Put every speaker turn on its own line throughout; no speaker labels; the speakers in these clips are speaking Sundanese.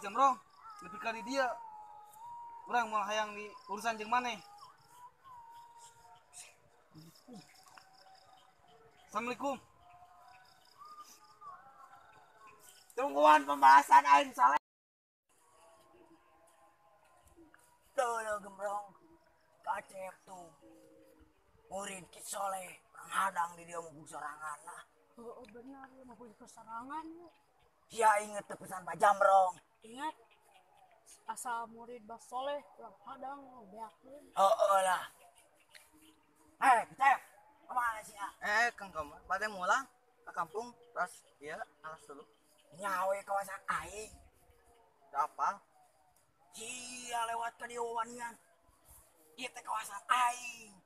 Geus Jamrong, nepi ka di dieu. Urang moal hayang di urusan jeung maneh. Assalamualaikum.
Tungguan pembahasan aing Soleh. Tuh Gembrong, kacep tuh. Murid Ki Soleh hadang di dia mau sorangan lah.
Oh, benar ya mau sorangan.
Sia inget tuh pesan Pak Jamrong.
Ingat. Asal murid Bas Soleh urang hadang beakeun.
Oh, lah. Cep. Kemana sih ya?
Kang kamu, pada mulang ke kampung, terus ya alas dulu.
Nyawe kawasan aing.
Apa?
Sia lewat ke dia wanian. Ieu teh kawasan aing.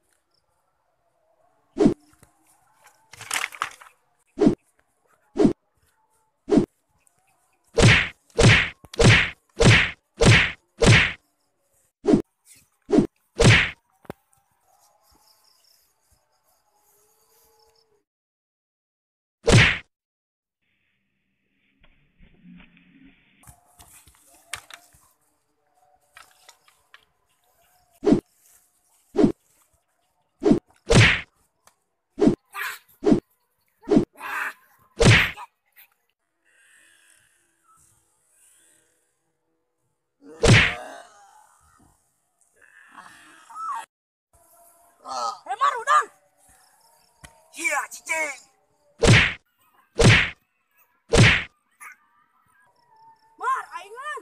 Iya, cicing.
Mar, aingan.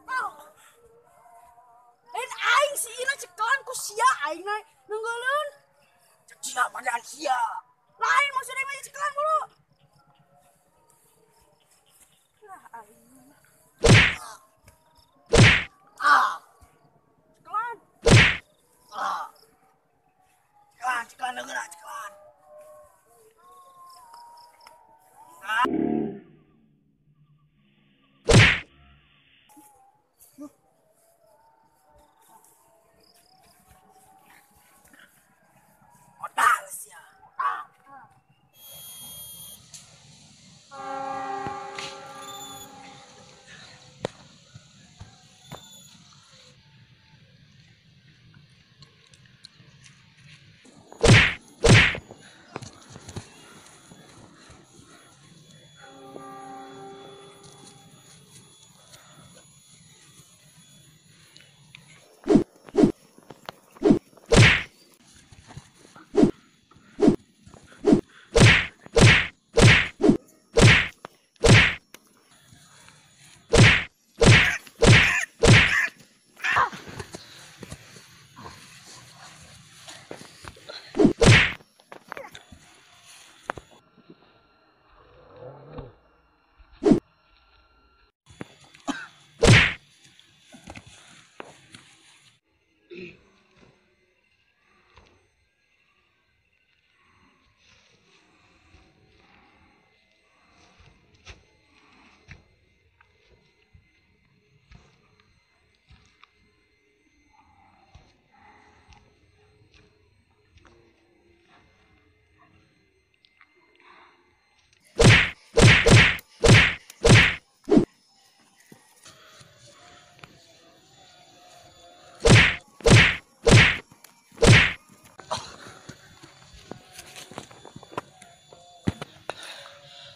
Oh. Lain aing si Ina cekelan ku sia aing naik nunggeuleun.
Cek sia padahal sia.
Lain maksudnya mah cekelan mulu. Lah aing.
Ah.
Cekelan.
Ah. Cekelan, cekelan denger cekelan. Ah. Otak sia. Otak.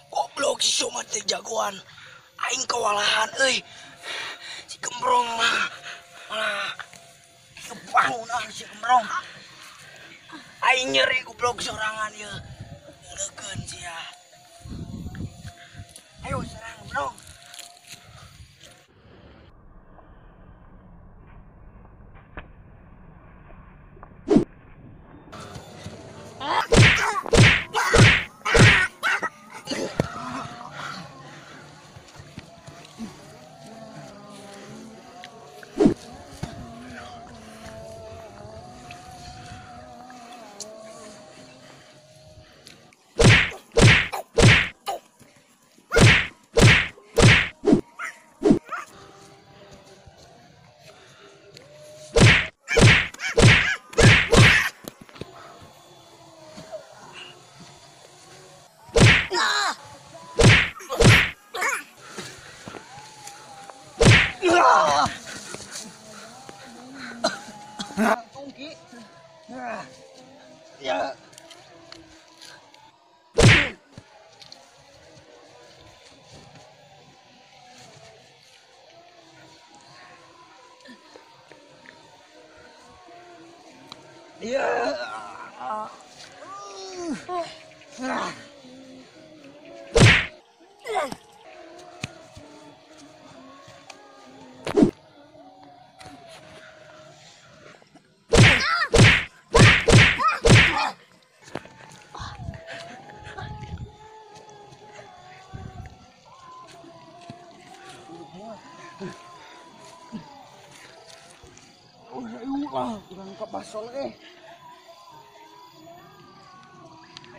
Goblok si Somat teh jagoan. Aing kewalahan euy. Si Gembrong mah malah kebangunan si Gembrong. Aing nyeri goblok sorangan ieu. Ngeukeun sia. Ayo serang Gembrong. Embung Ki. Nah. Ya. Iya. Oh, kurang kepasol eh.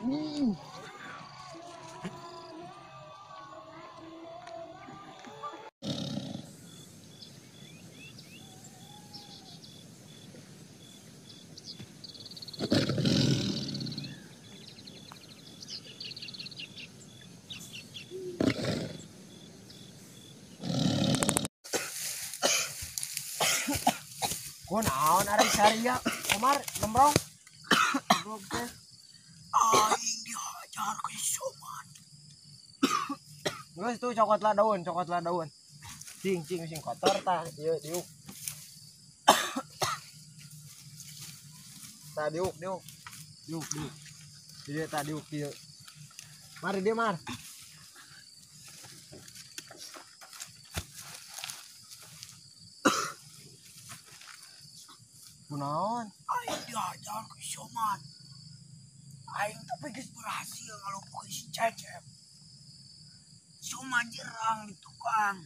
Anjing. Kunaon ari saria Omar gembrong. Goblok teh.
Aing dihajar ku Soman.
Geus tuh cokot lah daun, Cing cing sing kotor tah ieu diuk. Tah diuk. Diuk. Ieu tah diuk ieu. Mari dia mar. Kunaon?
Aing dihajar ku Soman. Aing tapi geus berhasil ngalumpuhkeun si Cecep. Soman jerang di tukang.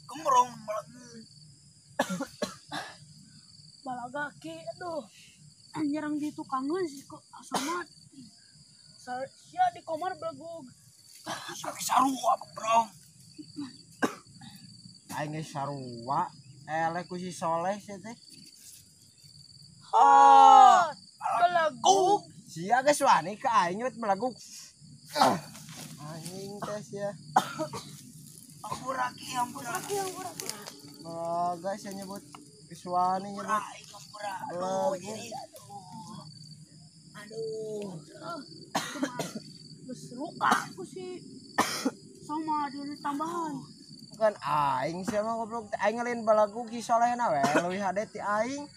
Gembrong balagu.
Balaga ki aduh. Nyerang di tukangeun si Soman. Sia di komar belagug.
Sia sarua gembrong.
Aing geus sarua eleh ku si Soleh sia teh.
Oh, belagug.
Sia geus wani ka aing nyebut belagug. Anjing teh sia.
Ampura ki, ampura.
Balaga sia nyebut geus wani nyebut.
Ampura. Aduh, jadi aduh. Aduh.
Geus luka ku si sama diri tambahan.
Bukan aing sia mah goblok. Aing ngalain balagug si Solehna we leuwih hade ti aing.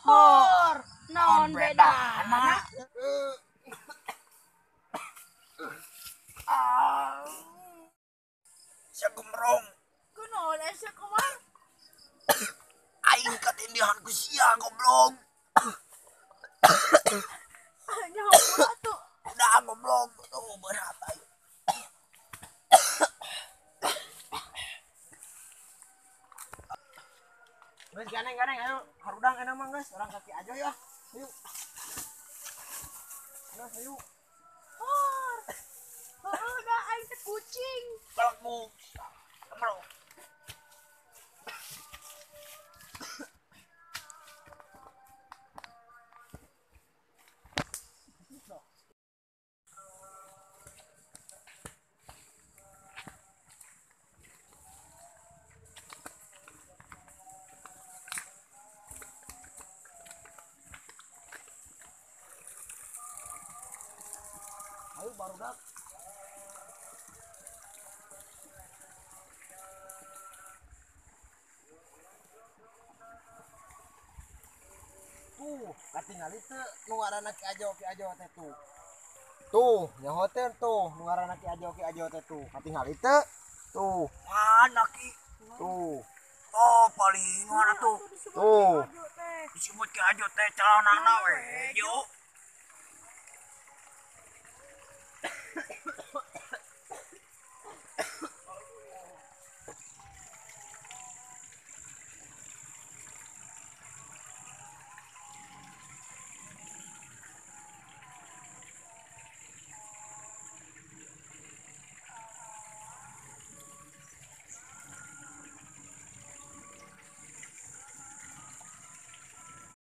Hor, naon bedana?
Sia gembrong.
Kunaon sia kumar?
Aing katindihan ku sia goblok.
Nyaho atuh.
Udah goblok, tuh berat aing.
Geus ganeng-ganeng ayo harudang enak mah geus urang kaki aja ya. Ayo. Geus ayo.
Hor. Heuh da aing teh kucing.
Balagug. Gembrong.
Ayo barudak. Tuh, katingali teu nu ngaranna Ki Ajo teh tuh. Tuh, nyaho teh tuh nu ngaranna Ki Ajo teh tuh. Katingali teu? Tuh.
Mana Ki?
Tuh.
Oh, paling mana tuh?
Tuh.
Disebut Ki Ajo teh calanana we. Yo.